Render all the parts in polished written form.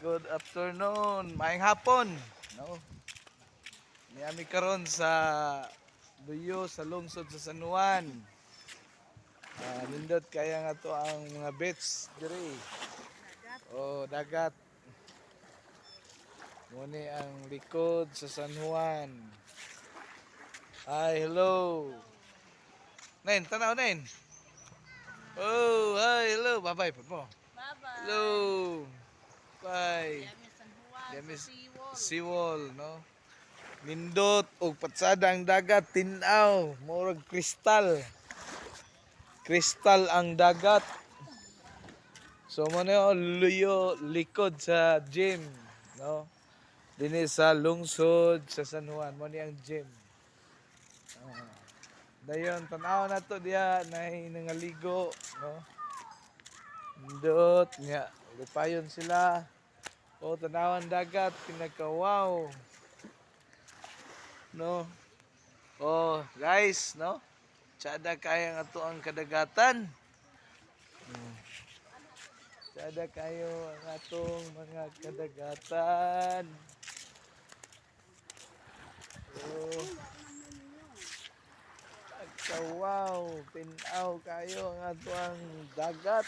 Good afternoon, maayong hapon, no? Niami karon sa Luyo sa lungsod sa San Juan. Ah, nindot kaya nga to ang mga beach diri. Oh, dagat. Muni ang likod sa San Juan. Hi, hello. Nen, tanaw nen. Oh, hi, hello. Bye-bye po mo. Bye-bye. Hello. Bye. Yami San Juan, Yami sa Seawall. Seawall, no? Nindot og patsada ang dagat, tin-aw, murag kristal. Kristal ang dagat. So mo na luyo likod sa gym, no? Dinhi sa lungsod sa San Juan, mo ni ang gym. Ah. Dayon tan-aw na to diha nay nangaligo, no? Nindot nya, lipayon sila. O tanawan dagat pinaka wow. No? Oh, guys, no? Tsada kaya nga to ang kadagatan. Tsada kayo ang atong mga kadagatan. Oh. Pagka wow, tinaw kayo ang ato ang dagat.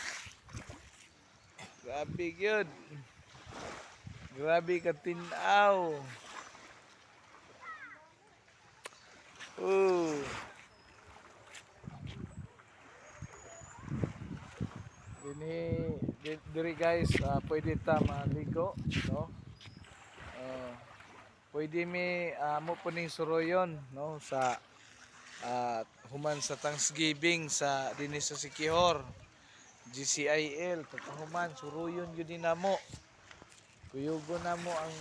Grabe gyud. Grabe ka tinaw. Oh. Dini diri guys, pwede ta maligo, no? Ah, pwede mi mo puning suroyon, no, sa human sa Thanksgiving sa dinhi sa Sikihor. GCIL pagkahuman suroyon gyud ni namo. Kuyugo namo ang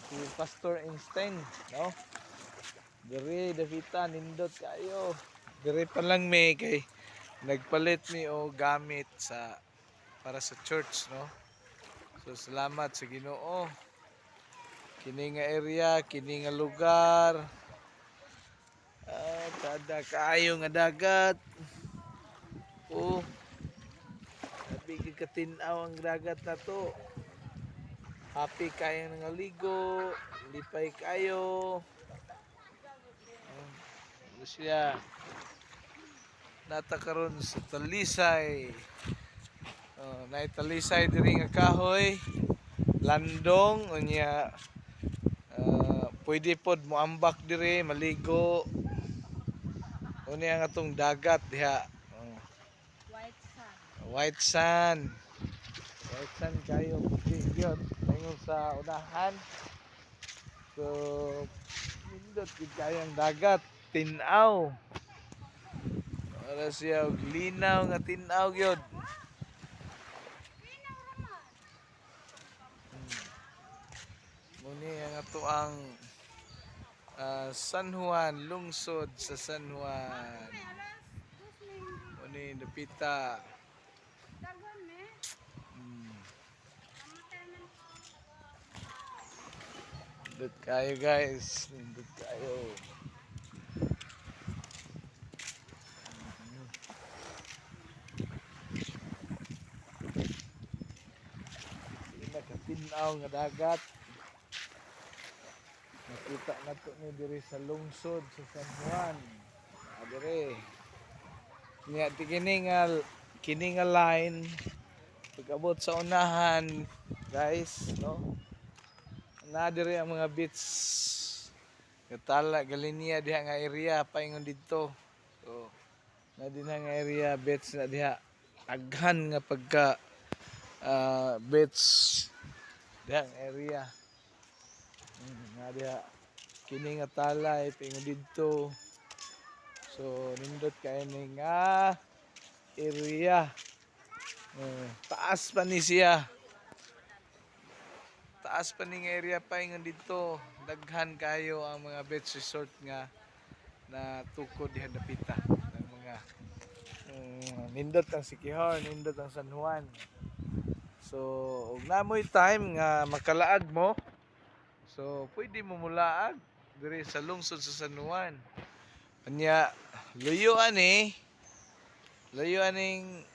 si Pastor Einstein, no? Diri dapita nindot kayo. Diri pa lang mi kay nagpalit mi og gamit sa para sa church, no? So salamat sa Ginoo. Kini nga area, kini nga lugar. Ah, kada kaayo nga dagat. Oh. Sabi kay katin-aw ang dagat na to. Happy kayo nangaligo, lipay kayo. Oh, ano siya? Nata karon sa Talisay. Oh, naay Talisay diri nga kahoy. Landong unya pwede pod moambak diri maligo. Unya ang atong dagat diha. Oh, White sand. white sand. White sand kayo puti gyud. Paingon sa unahan. So nindot gid kayo ang dagat, tin-aw. Para siya og linaw nga tin-aw gyud. Muni ang ato ang San Juan, lungsod sa San Juan. Muni dapita. Nindot kayo guys, nindot kayo. Pinakatin-aw nga dagat. Nakita na to ni diri sa lungsod sa San Juan. Ah, diri. Nya ti kini nga line pag-abot sa unahan, guys, no? Na diri ang mga beach. Gatala galinya diha nga area paingon didto. So, na din nga area beach na diha. Daghan nga pagka beach diha nga area. Nga diha kini nga talay paingon didto. So nindot kay ni nga area. Taas pa ni siya. Taas pa ning area paingon didto. Daghan kayo ang mga beach resort nga na tukod diha dapita ng mga nindot ang Sikihor, nindot ang San Juan. So, ug namoy time nga makalaag mo. So, pwede mo mulaag diri sa lungsod sa San Juan. Anya, luyo ani. Luyo aning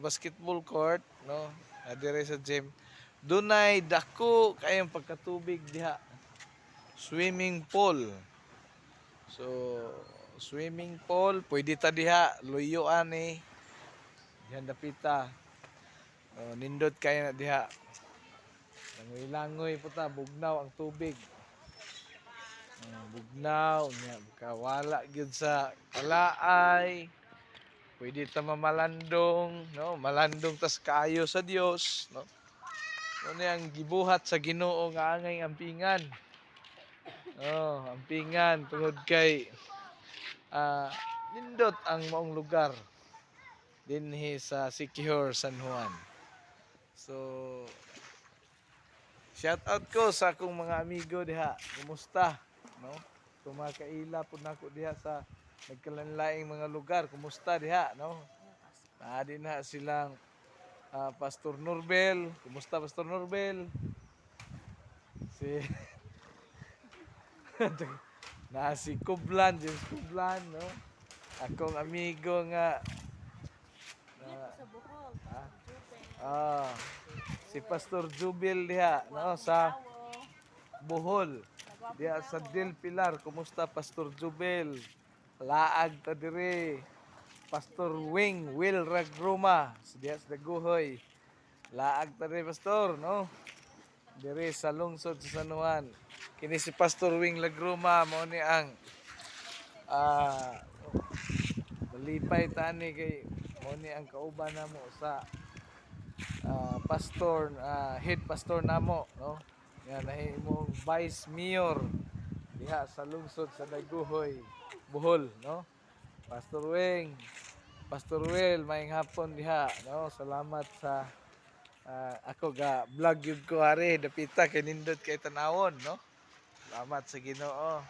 basketball court, no? Dire sa gym dunay dako kayong pagkatubig diha, swimming pool. So swimming pool, pwede ta diha luyo ani diha dapita. Oh, nindot kayo na diha. Langoy-langoy po ta, bugnaw ang tubig. Oh, bugnaw nya kawala gyud sa kalaay. Pwede ta mamalandong, no? Malandong tas kaayo sa Dios, no? Ano ang gibuhat sa Ginoo nga angay ampingan. Oh, ampingan tungod kay nindot ang maong lugar dinhi sa Siquijor, San Juan. So shout out ko sa akong mga amigo diha. Kumusta? No? Kumakaila pud nako diha sa nagkalanlaing mga lugar. Kumusta diha, no? Naa na silang Pastor Norbel. Kumusta, Pastor Norbel? Si na si Kublan, James Kublan, no? Akong amigo nga na, Sa Bohol. Ah? Si Pastor Jubil diha, no, sa Bohol. Diha sa Del Pilar. Kumusta, Pastor Jubil? Laag ta dire. Pastor Wing Will Ragruma diha sa Daguhoy. Laag ta dire, Pastor, no? Dire sa lungsod sa San Juan. Kini si Pastor Wing Lagruma mao ni ang malipay tani kay mao ni ang kauban namo sa pastor, head pastor namo, no, nga nahimong vice mayor diha sa lungsod sa Daguhoy, Bohol, no? Pastor Wing, Pastor Will, maayong hapon diha, no? Salamat sa ako ga vlog gyud ko ari dapita kay nindot kay tanawon, no? Salamat sa Ginoo.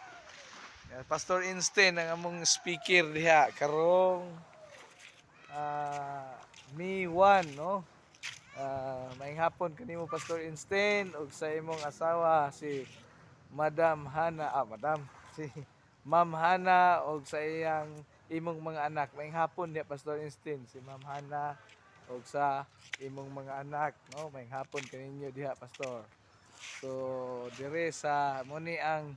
Yan, Pastor Instin ang among speaker diha karong May 1, no? Maayong hapon kanimo, Pastor Instin, ug sa imong asawa si Madam Hana, Madam, si Ma'am Hana ug sa iyang imong mga anak. Maayong hapon diha, Pastor Instin, si Ma'am Hana ug sa imong mga anak, no? Maayong hapon kaninyo diha, Pastor. So dire sa mo ni ang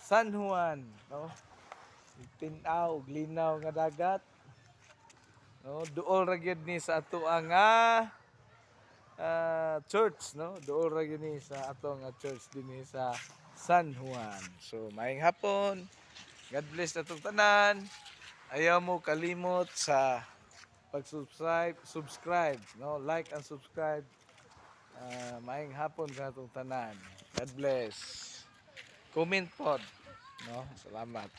San Juan, no? Tin-aw ug linaw nga dagat. No, duol ra gyud ni sa ato nga church, no? Duol ra gyud ni sa ato nga church dinhi sa San Juan. So maayong hapon. God bless natong tanan. Ayaw mo kalimot sa pag-subscribe, subscribe, no? Like and subscribe. Maayong hapon sa atong tanan. God bless. Comment pod, no? Salamat.